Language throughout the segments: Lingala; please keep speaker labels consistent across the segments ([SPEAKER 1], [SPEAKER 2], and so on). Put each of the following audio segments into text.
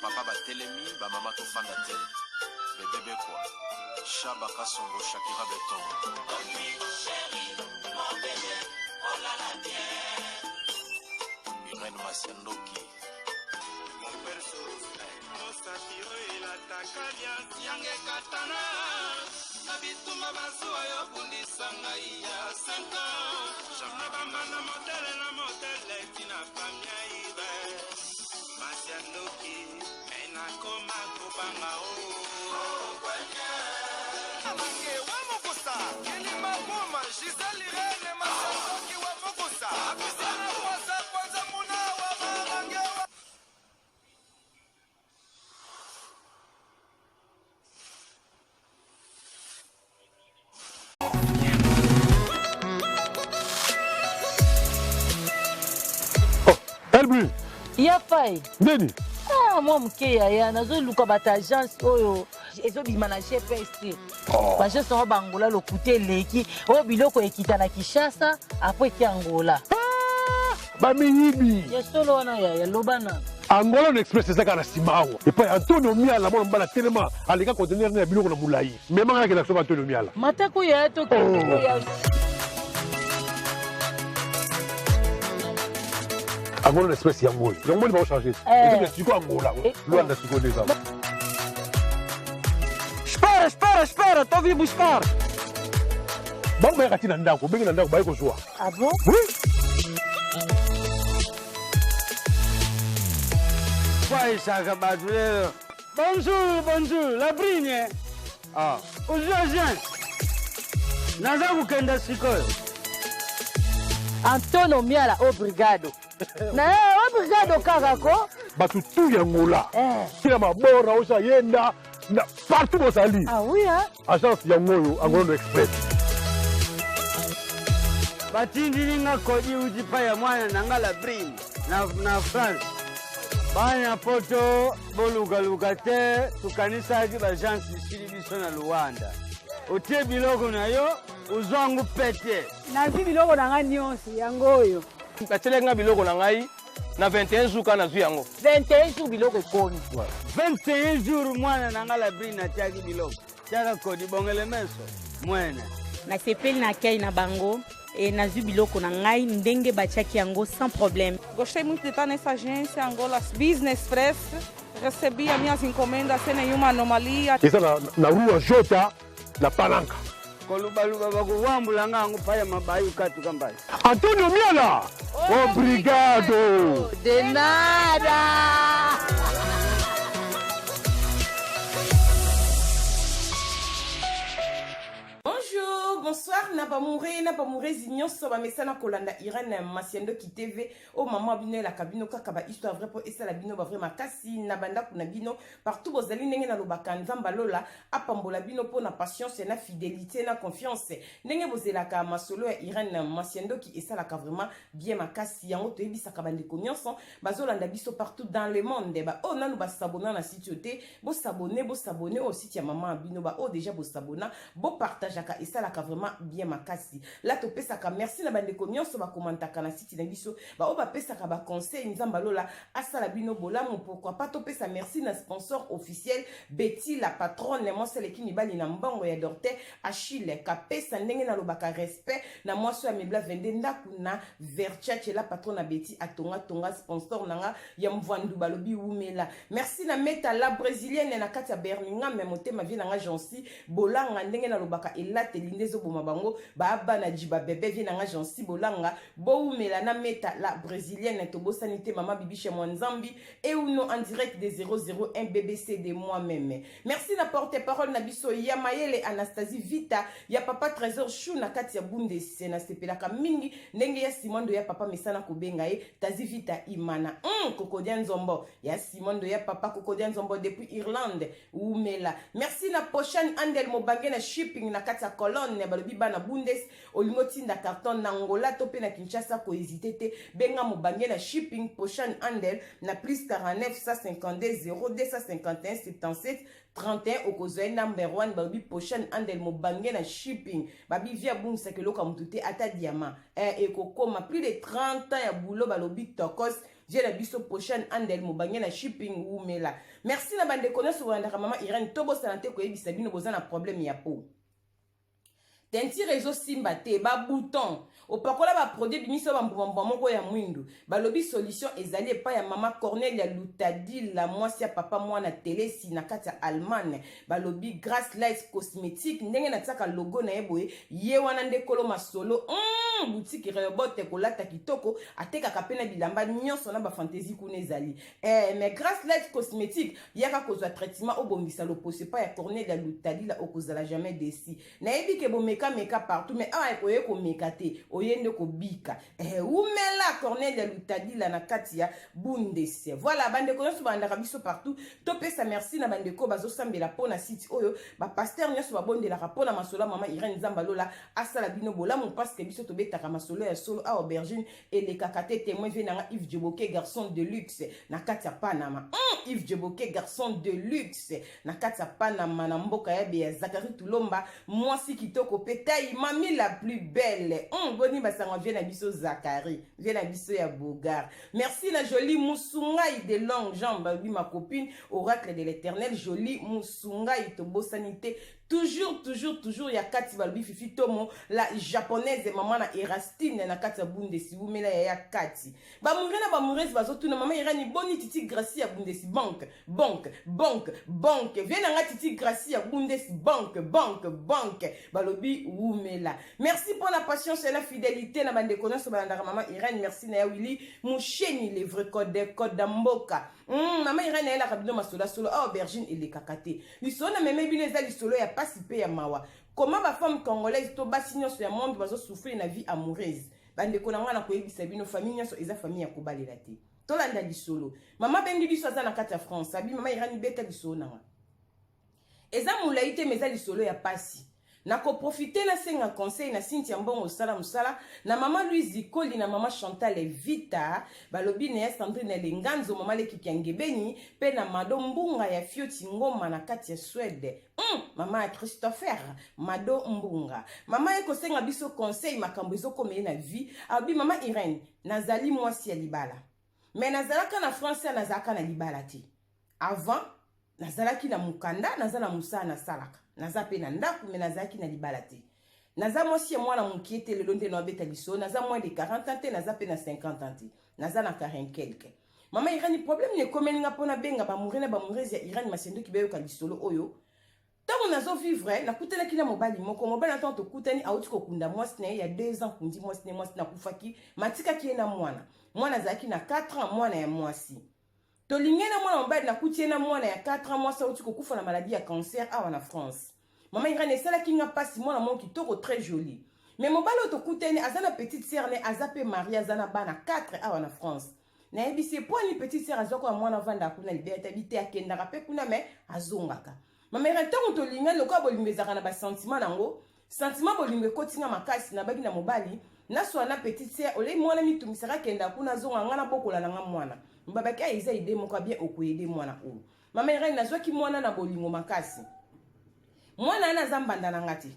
[SPEAKER 1] Ba papa batelemi, ba mama tofanda te. Bebe Bekwa, Shaba Kasongo, Shakira Beton. Irène Masiandoki.
[SPEAKER 2] Mosapi oyo elataka liasi yanga ekatana na bitumba bazuwa yo bundisa ngai ya 5 ans na bambanda motele na motele tina famia ibe masi ya ndoki me nakoma kobanga o
[SPEAKER 3] Mange wa mokosa kilima boma Gisèle Irène Masandoki wa mokosa Apisana kwasa kwanza muna wa marange wa
[SPEAKER 4] Oh, Elbu.
[SPEAKER 5] Ya fai.
[SPEAKER 4] Nini?
[SPEAKER 5] Ah, mwa moke yaya nazoluka bato agence oyo ezobima na gps te oh. baagence yango bangola lokuta eleki oyo biloko ekita na kinshasa apres eke angola
[SPEAKER 4] ah, bamiyibi
[SPEAKER 5] ya solo wana yaya loba na
[SPEAKER 4] angola na express eza kaka na nsima awa epai antonio miala mwana mobali atelema aleka contener na ya biloko na molai mema nga nakenda kosomba antonio miala
[SPEAKER 5] matako ya tokende oh. ya
[SPEAKER 4] angola na express yango oyo yango moni bakochange
[SPEAKER 5] Eh.
[SPEAKER 4] ezokende sikoyo angola
[SPEAKER 5] Eh.
[SPEAKER 4] luanda sikoyo nde eza
[SPEAKER 6] Espera, espera, espera, tô vim buscar.
[SPEAKER 4] bango bayaka ti na ndako obenge na ndako baye kozwa
[SPEAKER 5] ah bon
[SPEAKER 4] oui
[SPEAKER 6] Kwaisaka bato lelo. Bonjour, bonjour, la brine. Ah, ozwi agence. Naza kokenda sikoyo.
[SPEAKER 5] Antonio Miala obrigado. Na ye obrigado kaka ko.
[SPEAKER 4] Bato tu ya Angola.
[SPEAKER 5] Eh.
[SPEAKER 4] Kila mabora osa yenda na partout bozali.
[SPEAKER 5] Ah oui hein.
[SPEAKER 4] Agence yango oyo Angola Express.
[SPEAKER 6] Batindili nga kodi uti pa ya mwana na nga la brine na, na France. Bana poto bolukaluka te, tokanisaki baagence esili biso na Luanda. Otie biloko na yo, ozwango pete.
[SPEAKER 7] Nazwi biloko na ngai nyonso yango oyo.
[SPEAKER 8] Batielaki ngai biloko na ngai na 21 jours kaka nazwi yango.
[SPEAKER 5] 21 jours biloko ekomi.
[SPEAKER 6] 21 jours mwana na ngai Labrine atiaki biloko. Tiaka kodi bongele meso mwene.
[SPEAKER 9] Nasepeli na accueil na bango et nazwi biloko na ngai ndenge batiaki yango sans problème.
[SPEAKER 10] Gostei muito de estar nessa agência Angola Business Press. Recebi as minhas encomendas sem nenhuma anomalia.
[SPEAKER 4] Eza na, na rua Jota na Palanca.
[SPEAKER 6] Kolubaluba bakuwambula nga yango paya mabayu katuka mbayi.
[SPEAKER 4] Antonio Miala, obrigado.
[SPEAKER 5] De nada.
[SPEAKER 11] Bonjour, bonsoir na bamoure na bamourezi nyonso bamesana kolanda Irène Masiandoki TV oyo mama bino elaka bino kaka ba histoire vrai mpo esala bino ba vrai makasi na bandako na bino partout bozali ndenge nalobaka Nzambe alola apambola bino mpo na patience na fidelité na confiance ndenge bozelaka masolo ya Irène Masiandoki esalaka vraiment bien makasi yango toyebisaka bandeko nyonso bazolanda biso partout dans le monde ba oyo nanu basabona na site oyo te bosabone bosabone oyo site ya mama ya bino ba oyo deja bosabona bopartageaka esalaka vraiment bien makasi la topesaka merci na bandeko nyonso bakomantaka na site na biso ba oyo bapesaka ba conseil nzambe alola asala bino bolamu pourquoi pas topesa merci na sponsor officiel Betty la patronne mwasi aleki mibali na mbongo ya Dorte Achille kapesa ndenge nalobaka respect na mwasi oyo amebla 22 ndaku na Verchache la patronne na Betty atonga tonga sponsor na nga ya mvwandu balobi wumela merci na Meta la brésilienne na kati ya Birmingham ya motema vie na nga Jancy Bolanga ndenge nalobaka elateli nde ezoboma bango ba bana jiba bebe vie na nga Jancy Bolanga bowumela na Meta la brésilienne tobosani te mama Bibiche Mwanzambi Euno en direct de 001 BBC de moi-même. Merci na porte-parole na biso ya mayele Anastasie Vita ya papa Trésor Chou na kati ya Bundes na sepelaka mingi ndenge ya Simondo ya papa mesana kobenga ye Tazi Vita Imana. Kokodia Nzombo ya Simondo ya papa Kokodia Nzombo depuis Irlande Umela. Merci na Poshan Andel Mobange na shipping na kati ya Cologne balobi bana Bundes olingi otinda carton na Angola to pe na Kinshasa ko hésiter te benga mobange na shipping Poshan Handel na plus 49 152 0251 77 31 okozwa ye number 1 balobi Poshan Handel mobange na shipping babi vie abungisaka eloko ya motu te ata diamant eh, ekokoma plus de 30 ans ya boulot balobi tokos. Vie na biso Prochaine Andel mobange na shipping wumela. Merci na bandeko nyonso bolandaka mama Irène. Tobosana te koyebisa bino boza na problème ya peau. Teinture ezosimba te, ba bouton opakola ba produit bimisa ba mbuma mbuma moko ya mwindu. Balobi solution ezali epai ya mama Cornelia Lutadila, mwasi ya papa mwana Telesi na kati ya Allemagne. Balobi Grace Light Cosmetique, ndenge natiaka logo na ye boye, ye wana nde kolo masolo. Boutique Rehoboth kolata kitoko, atekaka pe na bilamba nyonso na ba fantaisie kuna ezali. Mais Grace Light Cosmetique yaka kozwa traitement obongisa loposo epai ya Cornelia Lutadila, okozala jamais déçu. Nayebi ke bomeka meka partout, mais awa oye komeka te, oye nde kobika. Umela Cornelia Lutadila na kati ya Bundes. Voilà, bandeko nyonso balandaka biso partout, topesa merci na bandeko bazosambela mpo na site oyo, ba pasteur nyonso babondelaka mpo na masolo ya mama Irène. Nzambalola asala bino bolamu, parce que biso tobetaka masolo ya solo awa, aubergine elekaka te. Témoin vie nanga Yves Djeboke, garçon de luxe na kati ya Panama. Yves Djeboke, garçon de luxe na kati ya Panama, na mboka ya beya Zakari Tulomba, mwasi kitoko pe tai mami la plus belle. Boni basango vie na biso Zakari, vie na biso ya Bogar. Merci na Jolie Musungai de longue jambe, babi ma copine oracle de l'Éternel Jolie Musungai, tobosani te toujours toujours toujours ya kati. Balobi Fifi Tomo la japonaise, mama na Erastine na kati ya Bundesi, wumela ya ya kati. Bamoureux na bamoureuses bazotuna mama Irani boni Titi Gracie ya Bundesi banque banque banque banque. Vie nanga Titi Gracie ya Bundesi banque banque banque, balobi wumela. Merci pour la patience et la fidélité na bandeko nyonso balandaka mama Irene. Merci na ya Willy Musheni, le vrai code code ya mboka. Mama Irene ayelaka bino masolo solo awa, aubergine elekaka te. Lisolo na meme bino eza lisolo ya pasi mpe ya mawa. Comment bafemme congolaise to basi nyonso ya monde bazosouffrir na vie amoureuse? Bandeko na ngai, na koyebisa bino, famille nyonso eza famille ya kobalela te. Tolanda lisolo. Mama bengi biso, aza na kati ya France. Abi mama Irani, beta lisolo na nga, eza molai te, mais eza lisolo ya pasi. Nakoprofite nasenga conseil na Cynthia Mbongo, osala mosala na mama Louise Ikoli, na mama Chantal Vita, balobi na ya Sandrine Lenganzo, mama Lekiki ya Ngebeni, mpe na Mado Mbunga ya Fioti Ngoma na kati ya Swede. Mama ya Christopher Mado Mbunga, mama ye kosenga biso conseil, makambo ezokoma ye na vie. Alobi: "Mama Irene, nazali mwasi ya libala, mais nazalaka na France, nazalaka na libala te. Avant nazalaki na mokanda, naza na mosala nasalaka, naza mpe na ndako, mais nazalaki na libala te. Naza mwasi ya mwana mokie te. Lelo nde naobeta lisolo, naza moins de 40 ans te, naza mpe na 50 ans te, naza na 40 quelque. Mama Irani, problème na ekomeli nga mpo nabenga bamoureux na bamoureuse ya Irani Masendoki bayoka lisolo oyo. Ntango nazovivre, nakutanaki na mobali moko. Mobali na ntango tokutani, auti kokunda mwasi na ye ya 2 ans. Kundi mwasi na ye, mwasi nakufaki, matikaki ye na mwana. Mwana azalaki na 4 ans, mwana ya mwasi. Tolingi na mwana mobali, nakuti ye na mwana ya 4 ans. Mwasi auti kokufa na maladie ya cancer awa na France. Mama Irani, esalaki nga mpasi. Mwana moko kitoko, très joli. Mais mobali oyo tokutani aza na petite sœur ne, aza mpe marié, aza na bana 4 awa na France. Nayebisi ye: mpo ani petite sœur azwaka ya mwana avandaka kuna libela te?" Abi te, akendaka mpe kuna, mais azongaka. Mama Irani, ntango tolingani, lokola bolingo ezalaka na basentiment nango, sentiment bolingo ekotinga makasi, nabaki na mobali: "Naswala na petite sœur, olei mwana mitungisaka, akenda kuna, azonga, nga nabokola na nga mwana." Babaki: "A, eza idée moko bien, okoyede mwana oyo." Mama Irani, nazwaki mwana na bolingo makasi. Mwana wana aza mbanda na nga te.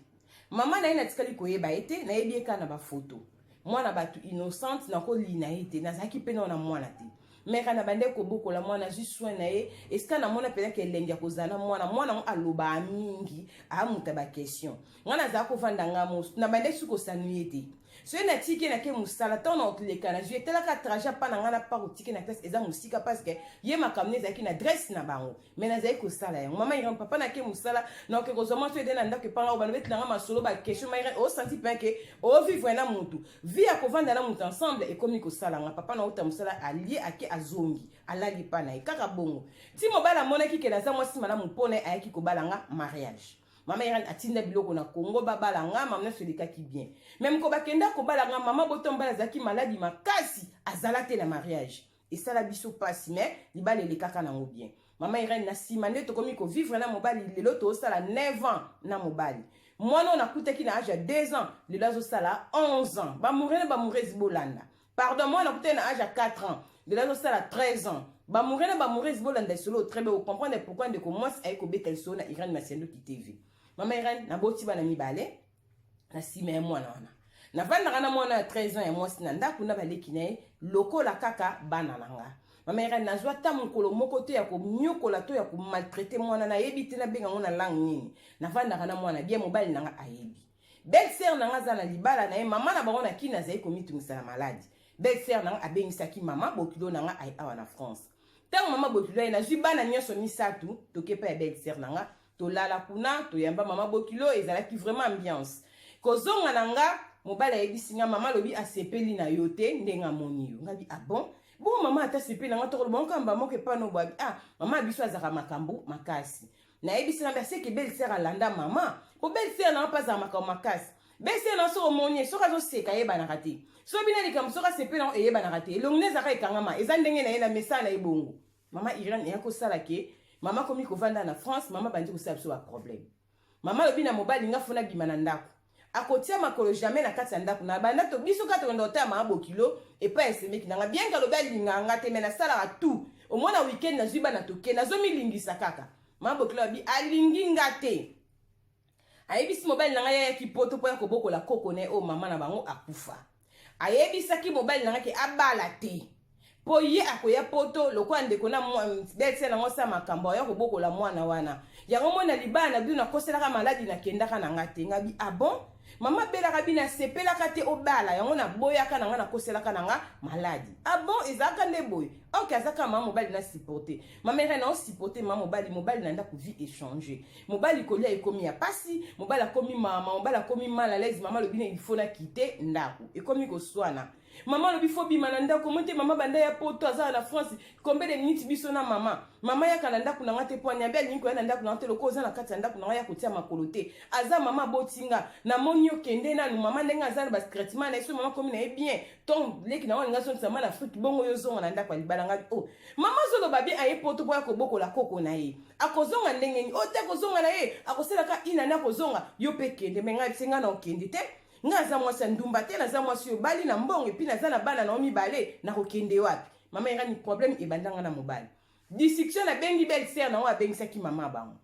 [SPEAKER 11] Mama na ye natikali koyeba ye te, nayebi ye kaka na bafoto. Mwana bato innocente, nakolina ye te, nazalaki mpe nao na mwana te. Meka na bande kobokola mwana, azwi soin na ye. Esika namona mpenza elengi ya kozala na mwana, mwana yango alobaa mingi, amuta baquestion. Ngai nazala kovanda nga na bande soki kosanu ye te. Soki natiki ye, nake mosala, ntango na koleka nazwi etalaka trajet mpa na ngai na pa kotike na classe, eza mosika, parce que ye makambo ne ezalaki na adresse na bango, mais nazali kosala yango. Mama Irene, papa nake mosala, naoke kozwa mwasi ede na ndako epanga oyo bano betelanga masolo, baquestion. Ma Irene, osanti mpe ke ovivre na mutu, vie ya kovanda na mutu ensemble ekomi kosala nga. Papa nauta mosala, alie, ake, azongi, alali epa na ye kaka bongo. Ti mobali amonaki ke naza mwasi malamu mpo na ye, ayaki kobala nga. Mariage, mama Irene atinda biloko na Kongo, babala nga. Mama nyonso elekaki bien. Mais moko bakenda kobala nga, mama boto mobali azalaki maladi makasi, azala te na mariage. Esala biso mpasi, mais libala elekaka nango bien. Mama Irene, na nsima nde tokomi kovivre na mobali. Lelo tozosala 9 ans na mobali. Mwana oyo nakutaki na age ya 2 ans, lelo azosala 11 ans. Bamoureux na bamoureuse, bolanda, pardon, mwana nakutaki na age ya 4 ans, lelo azosala 13 ans. Bamoureux na bamoureuse, bolanda lisolo très bien, ocomprendre pourquoi ndeko mwasi aye kobeta lisolo na Irene Masiandoki TV. Mama Irene, naboti bana mibale na nsima ya mwana wana. Navandaka na mwana ya 13 ans ya mwasi na ndako na baleki na ye lokola kaka bana na nga. Mama Irene, nazwa ata mokolo moko te ya konyokola to ya komaltraite mwana, nayebi te nabenga yango na langue nini. Navandaka na mwana bien, mobali na nga ayebi. Belle sœur na nga aza na libala na ye, mama na bango na Kin azali komitungisa na maladi. Belle sœur na nga abengisaki mama bokilo na nga aye awa na France. Ntango mama bokilo aye, nazwi bana nyonso misato, toke epai ya belle sœur na nga, tolala kuna, toyamba mama bokilo, ezalaki vraiment ambiance. Kozonga na nga, mobali ayebisi nga, mama alobi asepeli na yo te ndenge amoni yo. Ngabi ah bon? Bongo mama ata asepeli na nga, tokoloba ngo kamba moko epai no bwabi. Ah, mama biso azalaka makambo makasi. Nayebisi na merci que belle sœur alanda mama. Po belle sœur na nga mpe azalaka makambo makasi. Belle sœur na soki omoni ye, soki azoseka eyebanaka te. Soki bino likambo soki asepeli yango eyebanaka te. Elongi na ezalaka ekangama, eza ndenge na ye na mesana na ye bongo. Mama Irène eya kosala ke mama akomi kovanda na France, mama abandi kosala biso ba problème. Mama alobi na mobali nga fona bima na ndako. Akotia makolo jamais na kati ya ndako na banda to biso kaka tokenda kotala mama bokilo epai ya semeki na nga bien que alobi alingaka nga te mais nasalaka tout. Omona week-end nazwi bana toke nazomilingisa kaka. Mama bokilo alobi alingi nga te. Ayebisi mobali na ngai ayaki poto mpo ya kobokola koko na ye oyo mama na bango akufa. Ayebisaki mobali na ngai ke abala te mpo ye akoya poto lokola ndeko na belle sœur na ngo asala makambo aya kobokola mwana wana. Yango mona libala na bino nakoselaka maladi nakendaka na nga te. Ngabi ah bon? Mama abelaka bino asepelaka te obala yango naboyaka na nga nakoselaka na nga maladi. Ah bon? Ezalaka nde boye. Ok, azaka mama mobali na supporter. Mama Irène na supporter mama mobali, mobali na ndako vie échanger. Mobali kolia ekomi ya pasi, mobali akomi mama, mobali akomi mal à l'aise, mama alobi na il faut na quitter ndako. Ekomi koswana. Mama alobi faut bima na ndako, moi te mama banda ya poto aza na France, combien de minutes biso na mama. Mama yaka na ndako na nga te po anyambi alingi koya na ndako na nga te lokola oza na kati ya ndako na nga ya kotia makolo te. Aza mama abotinga, namoni yo kende nanu mama ndenge aza na ba traitement na ye so mama komi na ye bien. Ton leki na nga alinga azongisa mama na Afrique bongo yo zonga na ndako ya libala nga. Oh, mama azoloba bien aye poto po ya kobokola koko na ye. Akozonga ndenge nini? Oh te akozonga na ye, akosalaka ina na akozonga, yo pe kende. Mais ngai se ngai na okende te. Ngai aza mwasi ya ndumba te, naza mwasi oyo bali na mbongo epuis naza na bana na yo mibale, nakokende wapi? Mama Irani problème ebanda ngai na mobali. Discussion nabengi belle sœur na oyo abengisaki mama bango.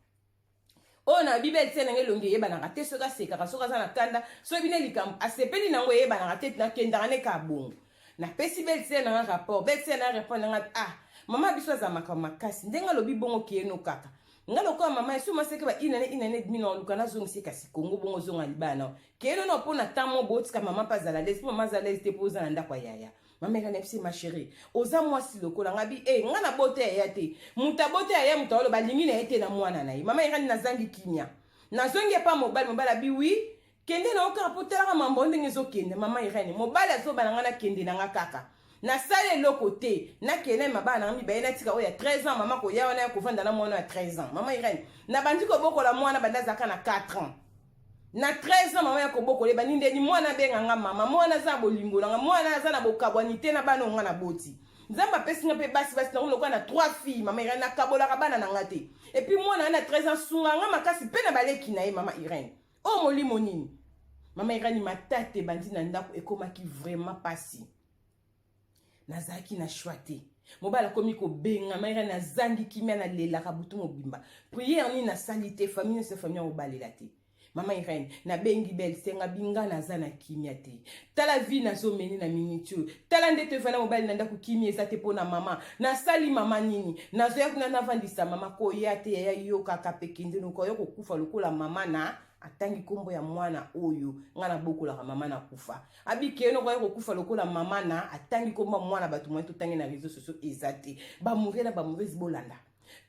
[SPEAKER 11] Oyo na bi belle sœur na ngai elongi eyebanaka te soki asekaka soki aza na kanda soki bino likambo asepeli na yango eyebanaka te nakendaka ne kaka bongo. Napesi belle sœur na ngai rapport, belle sœur na répondre na ngai ah mama biso aza makambo makasi ndenge alobi bongo kiyeno kaka. Nga lokola mama esu maseke ba une année une année demi na luka nazongisa ye kasi Congo bongo ozonga libala na keyeno na mpo na temps moko botika mama mpe azala lese mpo mama azala lese te mpo oza na ndako ya yaya. Mama Irène ayebisi ma chérie oza mwasi lokola nga bi eh nga na bota yaya te moto abota yaya moto aloba alingi na ye te na mwana na ye. Mama Irène nazangi kimia nazongi epa mobali, mobali abi oui kende na yo kaka mpo talaka mambo ndenge ezokende. Mama Irène mobali azoba na nga nakende na nga kaka nasali eloko te nakende mabala na nga mibale natika oyo ya 13 ans mama koya wana ya kovanda na mwana ya 13 ans. Mama Irène nabandi kobokola mwana banda azalaka na 4 ans na 13 ans mama ya kobokola ebandi ndeni mwana abenga nga mama, mwana aza na bolingo na nga, mwana aza na bokabwani te na bana oyo nga naboti. Nzambe apesi nga mpe basi basi nango lokola na 3 filles. Mama Irène nakabolaka bana na nga te epuis mwana na 13 ans sunga nga makasi mpe na baleki na ye. Mama Irène oyo molimo nini? Mama Irène matata ebandi na ndako ekomaki vraiment pasi. Nazalaki na choix te. Mobali akomi kobenga mama Irène nazangi kimia nalelaka butu mobimba. Prière nini nasali te, famille nyonso famille yango balela te. Mama Irène nabengi belle senga binga naza na kimia te. Tala vie nazomene na minute oyo. Tala nde toyefana mobali na ndako kimia eza te mpo na mama. Nasali mama nini? Nazoya kuna navandisa mama koya te yaya yokaka pe kende noka oya kokufa lokola mama na atangi kombo ya mwana oyo nga nabokolaka mama na kufa. Abike noko ya kokufa lokola mama na atangi kombo ya mwana bato moyen totangi na réseaux sociaux eza te. Ba mourez na ba mourez bolanda.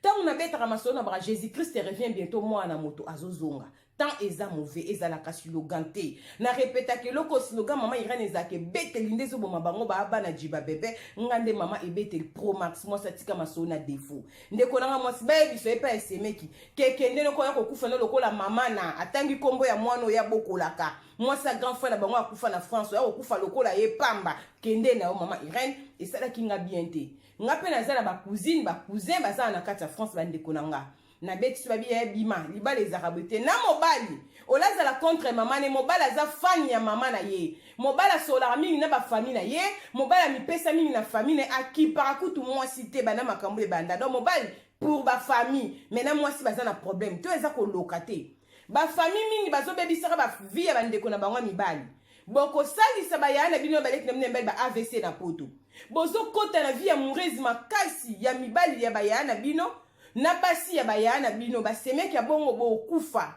[SPEAKER 11] Tango nabetaka masolo na baka Jésus-Christ revient bientôt mwana moto azozonga. Tant eza mauvais ezalaka slogan te. Na repetaka eloko slogan mama Irène ezalaka ebeteli nde ezoboma bango ba bana jiba bebe nga nde mama ebeteli pro max mwasi atika masolo na défaut. Ndeko nanga mwasi bayebiso ye pa esemeki kekende noko ya kokufa no lokola mama na atangi kombo ya mwana oyo abokolaka. Mwasi ya grand frère na bango akufa na France oya kokufa lokola ye pamba kende na yo mama Irène esalaki nga bien te. Nga pe naza na ba cousine ba cousin baza na kati ya France ba ndeko na nga. Nabetisi babi ya bima libala ezalaka boye te na mobali olazala contre mama ne mobali aza fan ya mama na ye mobali asololaka mingi na ba famille na ye mobali amipesa mingi na famille na ye akipaka kutu mwasi te banda makambo ebanda donc mobali pour ba famille mais na mwasi baza na problème to eza koloka te ba famille mingi bazobebisaka ba vie ya bandeko na bango ya mibali. Bokosalisa ba yaya na bino na baleki na bino ya mibali ba avc na poto. Bozokota na vie amoureuse makasi ya mibali ya ba yaya na bino na basi ya ba yaya na bino, ba semeki ya bongo bokufa.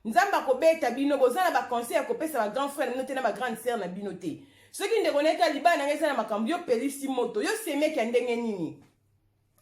[SPEAKER 11] Nzambe akobeta bino, boza na ba conseil ya kopesa ba grand frère na bino te na ba grande sœur na bino te. Soki ndeko na ye ka libala na ngai eza na makambo, yo pelisi moto, yo semeki ya ndenge nini?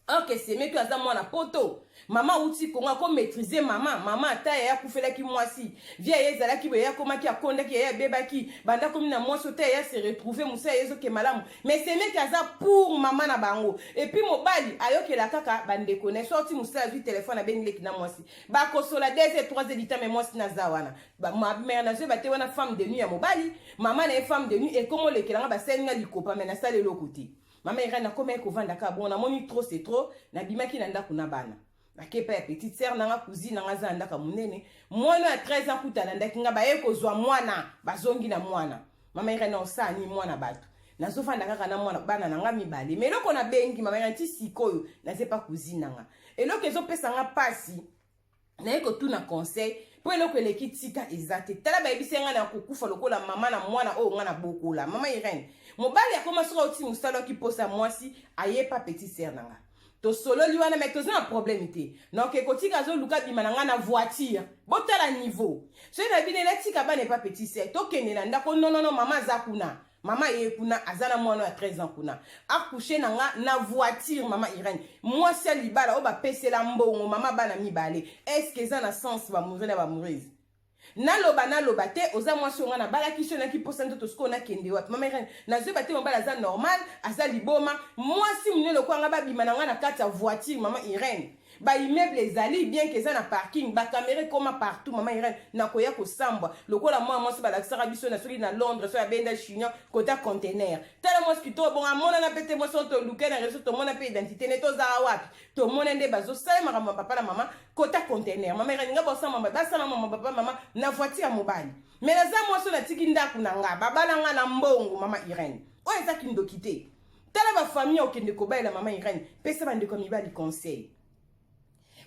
[SPEAKER 11] Ok, semeki aza mwana poto, mama awuti Kongo, ako maîtriser mama, mama ata yaya akufelaki mwasi, vie ya ye ezalaki boye, yaya akomaki akondaki, yaya abebaki, banda akomi na mwasi ota yaya se retrouver, mosala ya ye ezoke malamu, mais semeki aza pour mama na bango. Et puis mobali ayokela kaka bandeko na ye, soki awuti mosala azwi telefone abengi leki na mwasi, bakosola 2 heures 3 heures du temps, mais mwasi naza wana ma mère nazoyeba te wana femme de nuit ya mobali, mama na ye femme de nuit ekomolekela nga, basali nga likopa, mais nasali eloko te. Mama Irène akomaki kovanda kaka bongo, namoni trop c'est trop, nabimaki na ndako na bana. Nakepa ya petite sœur nanga, cousine nanga aza na ndako ya monene. Mwana ya 13 ans kuta alandaki nga, baye kozwa mwana, bazongi na mwana. Mama Irène osala nini mwana bato? Nazofanda kaka na mwana bana na nga mibale. Mais eloko nabengi mama Irène ti sikoyo, naze pa cousine nanga. Eloko ezopesa nga pasi, naye kotuna conseil mpo eloko eleki tika eza te. Tala bayebisi nga na kokufa lokola mama na mwana oyo nga na bokola. Mama Irène, mobali akoma soki auti mosala oki posa mwasi, aye pa petite sœur na nga. Tosololi wana mais toza na problème te. Donc ekotika azoluka bima na nga na voiture. Botala niveau. Soki na bino elatika bana epa petite sœur, tokende na ndako non non non mama aza kuna. Mama ye kuna aza na mwana ya 13 ans kuna. Accoucher na nga na voiture mama Irène. Mwasi ya libala oyo bapesela mbongo mama bana mibale. Est-ce que eza na sens ba mourre na ba moureuse? Naloba naloba te oza mwasi oyo nga nabalaki so naki posa nzoto sikoyo nakende wapi? Mama Irène, nazoyeba te mobali aza normal, aza liboma. Mwasi monene lokola nga babima na nga na kati ya voiture mama Irène. Ba immeuble ezali bien que eza na parking, ba camera ekoma partout mama Irène, nakoya kosambwa lokola mwana mwasi balakisaka biso na soki na Londres soki abenda chignon kota container. Tala mwasi kitoko bongo amonana pe te mwasi oyo toluke na réseau tomona pe identité ne tozala wapi? Tomona nde bazosala makambo ya papa na mama kota container. Mama Irène nga bosala mama basala mama papa mama na voiture ya mobali. Mais naza mwasi oyo natiki ndako na nga, babala nga na mbongo mama Irène. Oyo eza kindoki te. Tala ba famille okende kobalela mama Irène, pesa ba ndeko ya mibali conseil.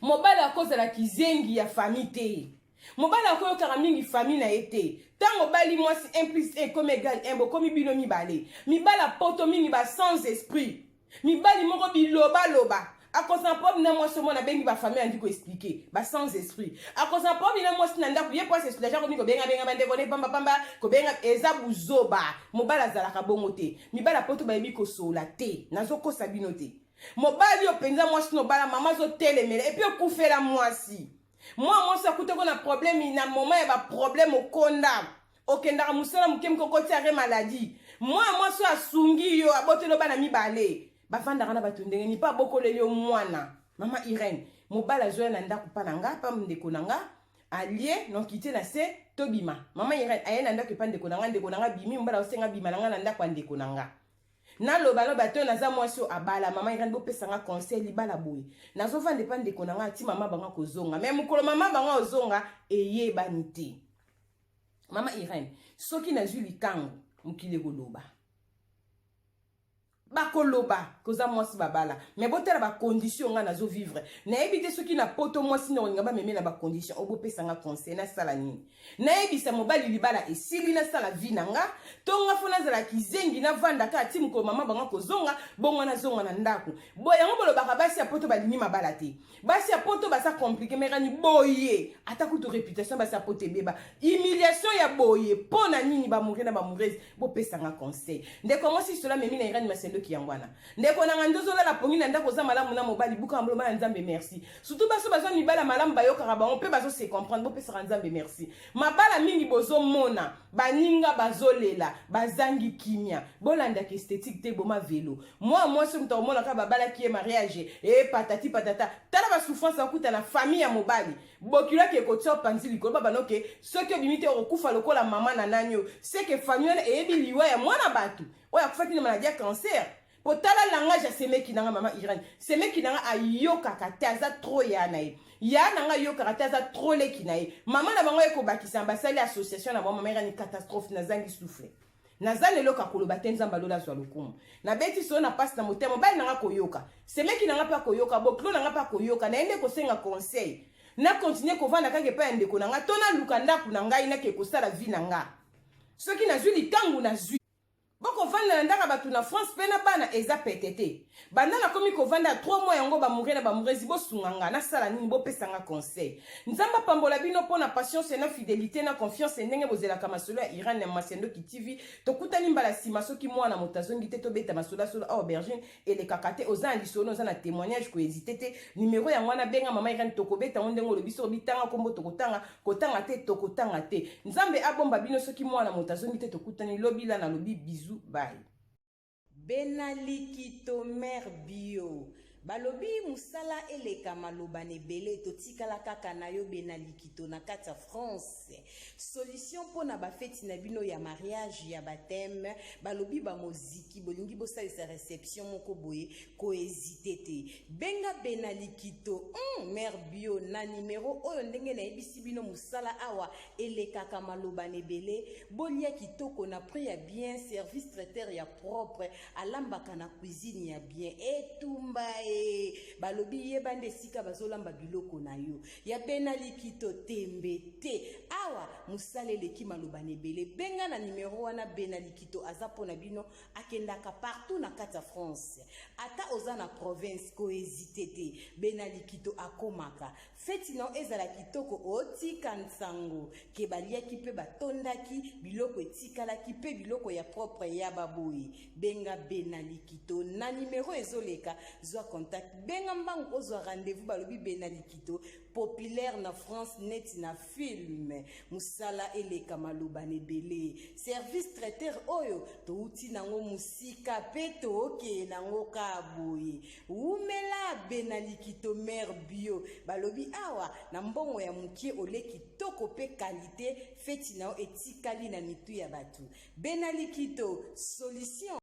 [SPEAKER 11] Mobali akozala kizengi ya famille te. Mobali akoyokaka mingi famille na ye te. Tango obali mwasi 1 plus 1 ekomi egal 1, bokomi bino mibale. Mibali ya poto mingi ba sans esprit. Mibali moko bilobaloba. Akozala problème na mwasi omona abengi ba famille andi ko expliquer ba sans esprit. Akozala problème na mwasi na ndako ye po ase soulager akomi kobenga benga ba ndeko ne pamba pamba kobenga eza buzoba. Mobali azalaka bongo te. Mibali ya poto bayebi kosolola te. Nazokosa bino te. Mobali oyo penza mwasi no bala mama azotelemela et puis okufela mwasi. Mwa mwasi akutako na problème na moment ya ba problème okonda. Okendaka mosala moke moke okoti arrêt maladie. Mwana mwasi oyo asungi yo aboteli yo bana mibale. Bafandaka na bato ndenge nini mpo abokoleli yo mwana. Mama Irène, mobali azoya na ndako pa na nga, pa ndeko na nga, alie nokite na se tobima. Mama Irène aye na ndako epa ndeko na nga, ndeko na nga abimi, mobali aosenga bima na nga na ndako ya ndeko na nga. Naloba loba to naza mwasi oyo abala. Mama Irène bopesa nga conseil libala boye. Nazovanda epa ndeko na nga ati mama bango akozonga. Mais mokolo mama bango azonga eyebani te. Mama Irène, soki nazwi likango mokili ekoloba. Bakoloba koza mwasi babala. Mais botala ba condition nga nazo vivre. Nayebi te soki na poto mwasi na olinga bameme na ba condition. Obopesa nga conseil nasala nini? Nayebisa mobali libala esili nasala vie na nga to nga fo nazala kizengi navanda kaka ti mokolo mama bango akozonga bongo nazonga na ndako. Bo yango bolobaka basi ya poto balingi mabala te. Basi ya poto baza compliqué mais kani boye ata kutu réputation basi ya poto ebeba. Humiliation ya boye po na nini ba mourre na ba moureuse bopesa nga conseil. Ndeko mwasi sola memi na Irène Masendoki yango wana. Ndeko na nga ndozo lala pongi na ndako oza malamu na mobali buka maloba na Nzambe merci. Surtout baso bazwa mibala malamu bayokaka bango pe bazo se comprendre bopesaka Nzambe merci. Mabala mingi bozo mona baninga bazolela bazangi kimia. Bolandaka esthétique te boma velo. Mwa mwasi moto akomona kaka babalaki ye mariage e patati patata. Tala ba souffrance akuta na famille ya mobali. Bokilo ake kotia panzi likolo baba noke soki obimi te okokufa lokola mama na nani oyo. C'est que famille wana eyebi liwa ya mwana bato oyo akufaki na maladie ya cancer. Po tala langage ya semeki nanga mama Irène. Semeki nanga ayokaka te aza trop ya na ye. Ya nanga ayokaka te aza trop leki na ye. Mama na bango ekobakisa basali association na bango mama Irène catastrophe nazangi souffle. Naza na eloko ya koloba te Nzambe alola azwa lokumu. Nabeti solo na pasi na motema mobali nanga akoyoka. Semeki nanga pe akoyoka, bokilo nanga pe akoyoka. Naye nde kosenga conseil. Na continuer kovanda kaka epai ya ndeko na nga to naluka ndako na ngai nake kosala vie na nga. Soki nazwi likangu nazwi. Bokovanda na ndaka bato na France mpe na bana eza pete te. Banda nakomi kovanda 3 mois yango bamoure na bamourezi bosunga nga nasala nini bopesa nga conseil. Nzambe apambola bino mpo na patience na fidelite na confiance ndenge bozelaka masolo ya Irene na Masiandoki TV. Tokutani mbala nsima soki mwana moto azongi te tobeta masolo ya solo awa aubergine elekaka te. Oza na lisolo oza na témoignage ko hésiter te. Numero yango wana benga mama Irene tokobeta yango ndenge olobi soki bitanga kombo tokotanga kotanga te tokotanga te. Nzambe abomba bino soki mwana moto azongi te tokutani lobi la nalobi bisous bye.
[SPEAKER 12] Bena Likito mère bio. Balobi musala eleka maloba na ebele totikala kaka nayo Bena Likito na kati ya France. Solution pona ba feti na bino ya mariage ya baptême balobi ba moziki bolingi bosalisa reception moko boye ko hésiter te. Benga Bena Likito mère bio na numero oyo ndenge nayebisi bino musala awa elekaka maloba na ebele bolia kitoko na prix ya bien service traiteur ya propre alambaka na cuisine ya bien etumba e balobi yeba nde esika bazolamba biloko na yo ya Bena Likito tembe te awa mosala eleki maloba na ebele benga na numero wana Bena Likito aza mpo na bino akendaka partout na kati ya France ata oza na province ko hésiter te Bena Likito akomaka feti na yo ezala kitoko otika nsango ke baliaki mpe batondaki biloko etikalaki mpe biloko ya propre ya baboye benga Bena Likito na numero ezoleka zwa contact benga mbangu ozwa rendez-vous balobi Bena Likito populaire na France neti na film mosala eleka maloba na ebele service traiteur oyo touti nango mosika mpe tookee nango ka boye wumela Bena Likito mère bio balobi awa na mbongo ya mokie ole kitoko mpe qualité feti na yo etikali na mitu ya bato Bena Likito solution.